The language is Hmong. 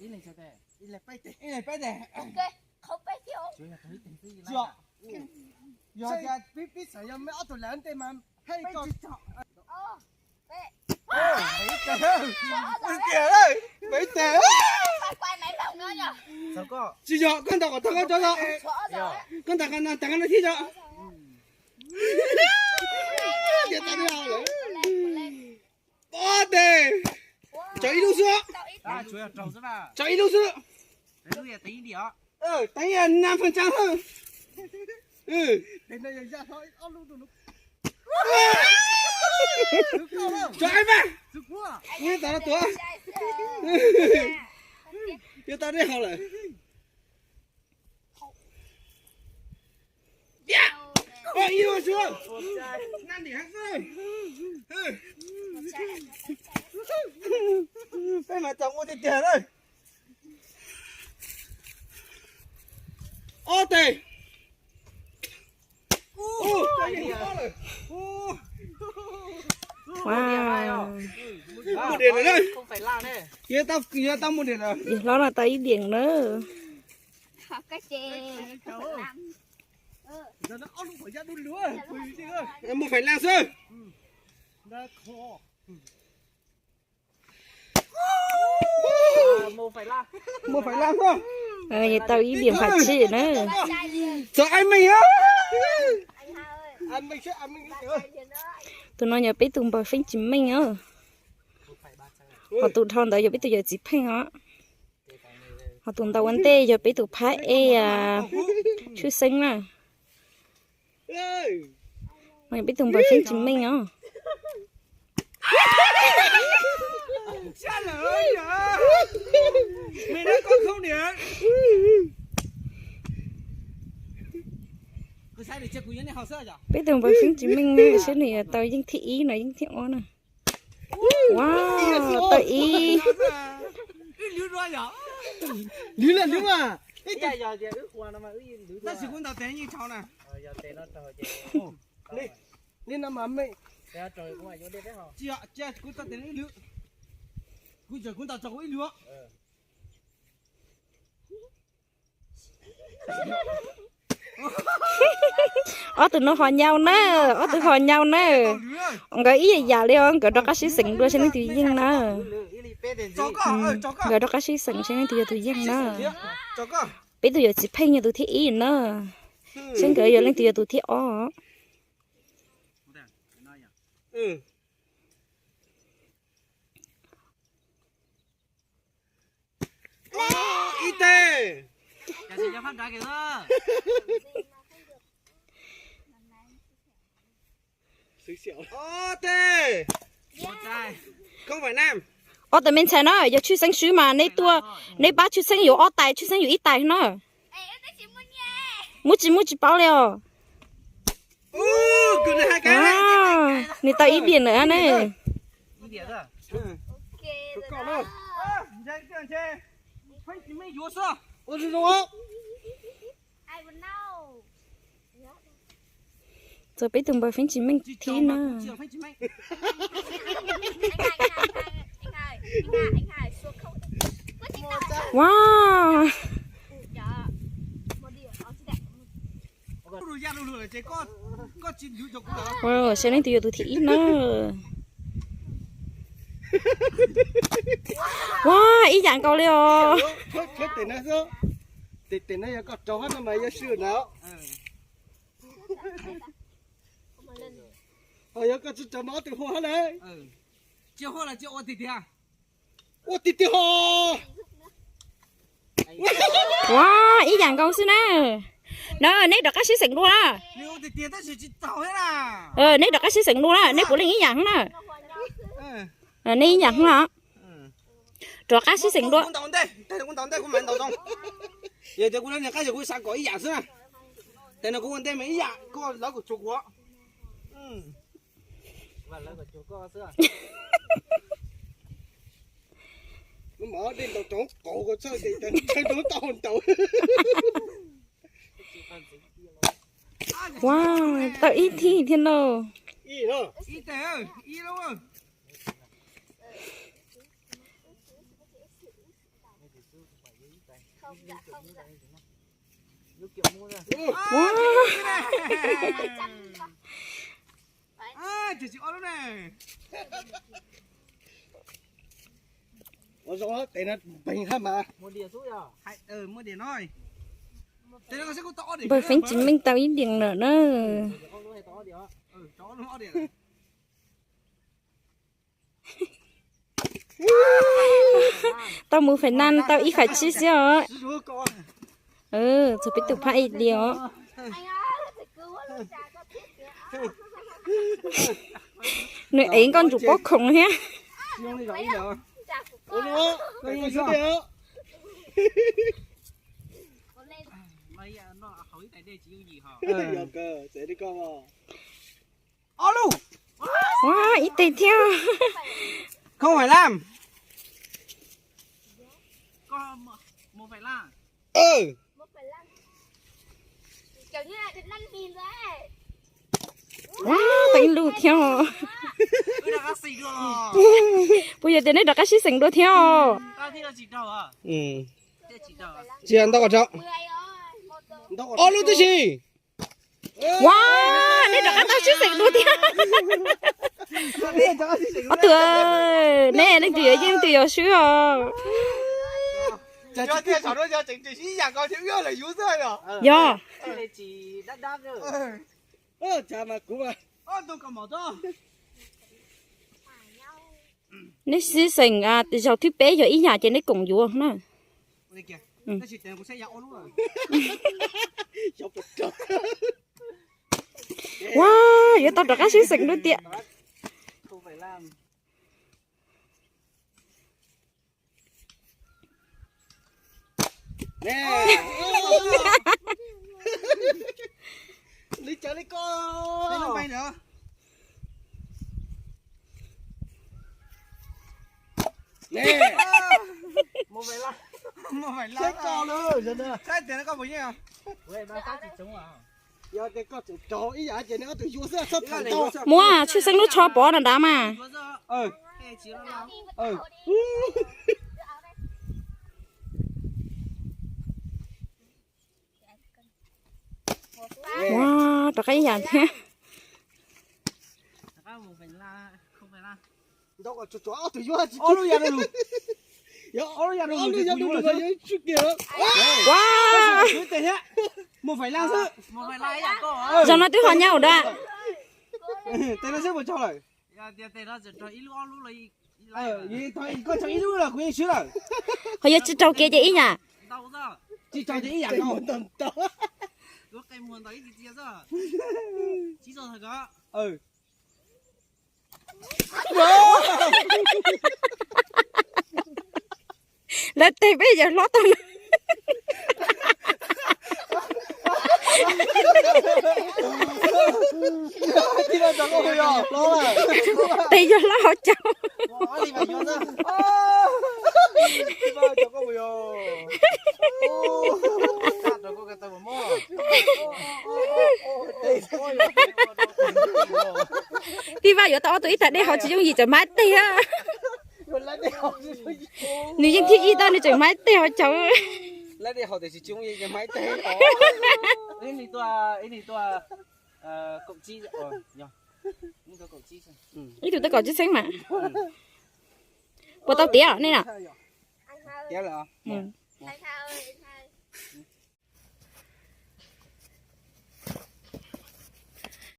Ib leeg peb teg. Yog tias pib, pib xav yog mej ob tug lav ntej mas peb teg. Peb teg, peb teg. Tsis yog, koj ntaus kom tag koj tso os. Koj ntaus kom tag koj no thiab tso. Ob teg. Tso ib lub xwb. Tso ib lub xwb. Teev năm phần trăm hơn. Tso ib faj. Ua tau tuav. Yuav tau dej haus lawm. Ib lub xwb. Peb mas tau ua tiag tiag lawm. Ob teg. Mus diam lawm na. Yog tau, yog tau mus diam lawm. Yog hlob no tau ib diam na. Mus Faiv Laj xwb. Mus Faiv Laj xwb. Yog tau ib diam pham tsib na. Txog Ai Meej. Tus no yog peb tus npawg Feeb Tsis Meej os. Ho tus dhau ntawd yog peb tus yawm txiv Pheej os. Ho tus ntaus ua ntej yog peb tus phab ej Tshwj Xeeb na. No yog peb tus npawg Feeb Tsis Meej os. Peb tus npawg Feeb Tsis Meej na, saib nws yuav tau yeej thib ib no yeej thib ob na. Wow, tau ib. Lwv lawm, lwv mas. Tab sis kuv ntaus tes yeej tsaus na. Li no mas me. Tsis, kuv tau tes ib lwv. Kuv tseem, kuv ntaus tsaus kuv ib lwv. Ob tug no ho nyau na, ob tug ho nyau na. Nkawd ib yam yam li os, nkawd rov qab sib xeem dua saib leej twg yeej na. Nkawd rov qab sib xeem saib leej twg yog tus yeej na. Peb tus yawm txiv Pheej yog tus thib ib na. Saib nkawd yog leej twg yog tus thib ob. Ib teg. Ob tug me ntxhais na, yog Tshwj Xeeb swb mas neb tuaj, neb pab Tshwj Xeeb yuav ob tais, Tshwj Xeeb yuav ib tais na. Muaj tsis, muaj tsis paub li os. Nws tau ib diam lawm na. Txog peb tus npawg Feeb Tsis Meej thib na. Wow. Wow, saib leej twg yog tus thib ib na. Wow, ib yam nkaus li os. Yog koj tsis raug mas ob tug hua lawm. Ua tiag tiag ho. Ua ib yam nkaus xwb na. No neb rov qab sib xeem dua na. Neb rov qab sib xeem dua na, neb puav leej ib yam na. Neb ib yam na. Rov qab sib xeem dua. Yog tias kuv niag qab yog kuv xav kom ib yam xwb na. Tes no kuv ua ntej mas ib yam, koj lawv kom tsuag kuv. Kuv mam dej ntaus rau qaug koj txhawj ces tau ntaus. Wow, tau ib thib thiab no. Npawg Feeb tsis meej tau ib diam lawm na. Tau mus fais naj tau ib fais tsib xwb os. Txog peb tus phab ib diam os. Nws ev nkauj ntsum pob khoom thiab. Ua ib teg thiab. Ua tau ib lub thiab. Puas yog tias nej rov qab sib xeem dua thiab os? Tsis ntau, ob lub tib si. Ua, nej rov qab tau sib xeem dua thiab. Ob tug, nej leej twg yuav yeej leej twg yuav swb os. Yog. Neb sib xeem zaug thib peb yog ib yam ces neb koom yuav na. Ua, yuav tau rov qab sib xeem dua tiag. Muab tshwj xeeb lub tsho pov nram nrad mas. Ua, rov qab ib yam thiab. Ua, zaum no twb ho nyob ua dua. Koj tso ib lub los kuv yeej swb lawm. Ho yog tsis raug kev ces ib yam. Tsis raug ces ib yam nkaus. Lawv tes peb yawg hlob tau na. Tes yawg hlob hauv caug. Tij Vaj yuav tau ob tug ib tag dej ho tsis yooj yim tseem hmaib teg. Nws yeej thib ib tag nws tseem hmaib teg ho caug. Ib tug tau kaum tsib xeeb mas. Puas tau tiav nej na?